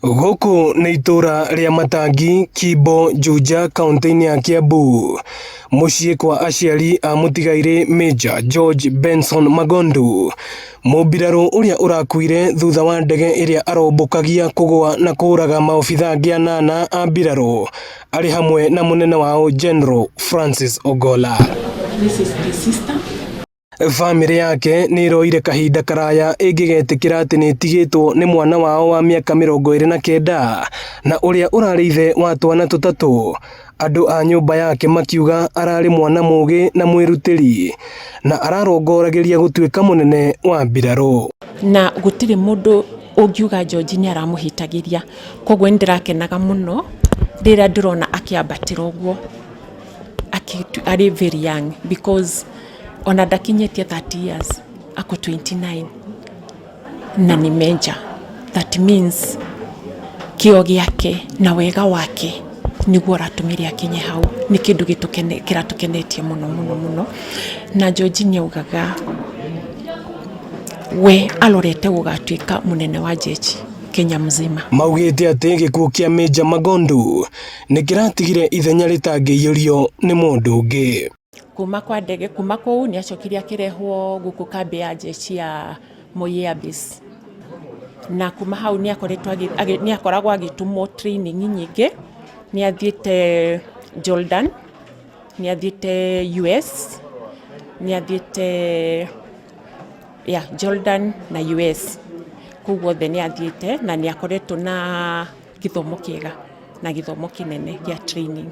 Gũkũ nĩ itũra rĩa Matangi, Kimbo, Juja, kauntĩ-inĩ ya Kiambu. Mũciĩ kwa aciari a mũtigairĩ Major George Benson Magondu, mũmbirarũ ũrĩa ũrakuire thutha wa ndege ĩrĩa arombũkagia kũgũa na kũraga maobitha angĩ anana a mbirarũ arĩ hamwe na mũnene wao General Francis Ogolla. This is the sister. Bamĩrĩ yake nĩ ĩroire kahinda karaya ĩngĩgetĩkĩra atĩ nĩ ĩtigĩtwo nĩ mwana wao wa mĩaka 29 na ũrĩa ũrarĩ ithe wa twana tũtatũ. Andũ a nyũmba yake makiuga ararĩ mwana mũgĩ na mwĩrutĩri na ararongoragĩria gũtuĩka mũnene wa mbirarũ. Na gũtirĩ mũndũ ũngiuga George nĩ aramũhĩtagĩria, koguo nĩ ndĩrakenaga mũno rĩrĩa ndĩrona akĩambatĩra ũguo arĩ very young, because ona ndakinyĩtie 30 years, ako 29 na nĩ major. That means kĩo gĩake na wega wake nĩguo ũratũmire akinye hau. Nĩ kĩndũ kĩratũkenetie mũno mũno mũno. Na George nĩ augaga we arorete gũgatuĩka mũnene wa jeshi Kenya mzima. Maugĩte atĩ gĩkuũ kĩa Major Magondu nĩ kĩratigire ithenya rĩtangĩiyũrio nĩ mũndũ ũngĩ. Kuma kwa ndege, kuma kũu nĩ acokire akĩrehwo gũkũ kambĩ ya jeshi ya Moi Air Base, na kuma hau nĩ akoretwo nĩ akoragwo agĩtũmwo training nyingĩ. Nĩ athiĩte Jordan, nĩ athiĩte US, nĩ athiĩte, yeah, Jordan na US, kũu guothe nĩ athiĩte na nĩ akoretwo na gĩthomo kĩega na gĩthomo kĩnene gĩa training.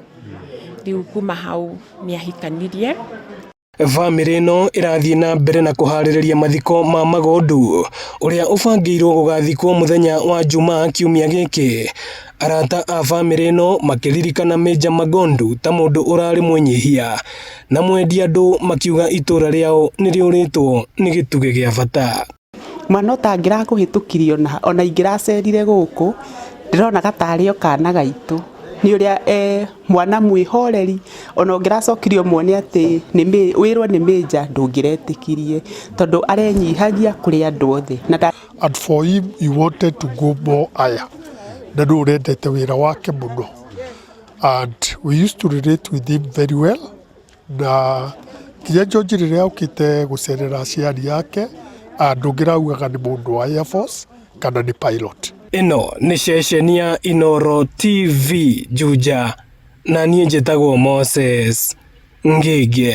Rĩu kuma hau nĩ ahikanirie. Bamĩrĩ ĩno ĩrathiĩ na mbere na kũharĩrĩria mathiko ma Magondu ũrĩa ũbangĩirwo gũgathikwo mũthenya wa Jumaa kiumia gĩkĩ. Arata a bamĩrĩ ĩno makĩririkana Major Magondu ta mũndũ ũrarĩ mwĩnyihia na mwendi andũ, makiuga itũra rĩao nĩ rĩũrĩtwo nĩ gĩtugĩ gĩa bata. Mwana ũtangĩrakũhĩtũkirie ona ingĩracerire gũkũ ndĩronaga tarĩ o kana gaitũ, nĩ ũrĩa mwana mwĩhoreri. Ona ũngĩracokire ũmuone atĩ nĩ wĩrwo nĩ major, ndũngĩretĩkirie, tondũ arenyihagia kũrĩ andũ othe na And for him, he wanted to go more higher, na nĩ ũrendete wĩra wake mũno, and we used to relate with him very well. Na nginya George rĩrĩa okĩte gũcerera aciari ake, ndũngĩraugaga nĩ mũndũ wa Air Force kana nĩ pilot. Ĩno nĩ ceceni ya Inooro TV Juja, na niĩ njĩtagwo Moses Ngĩngĩ.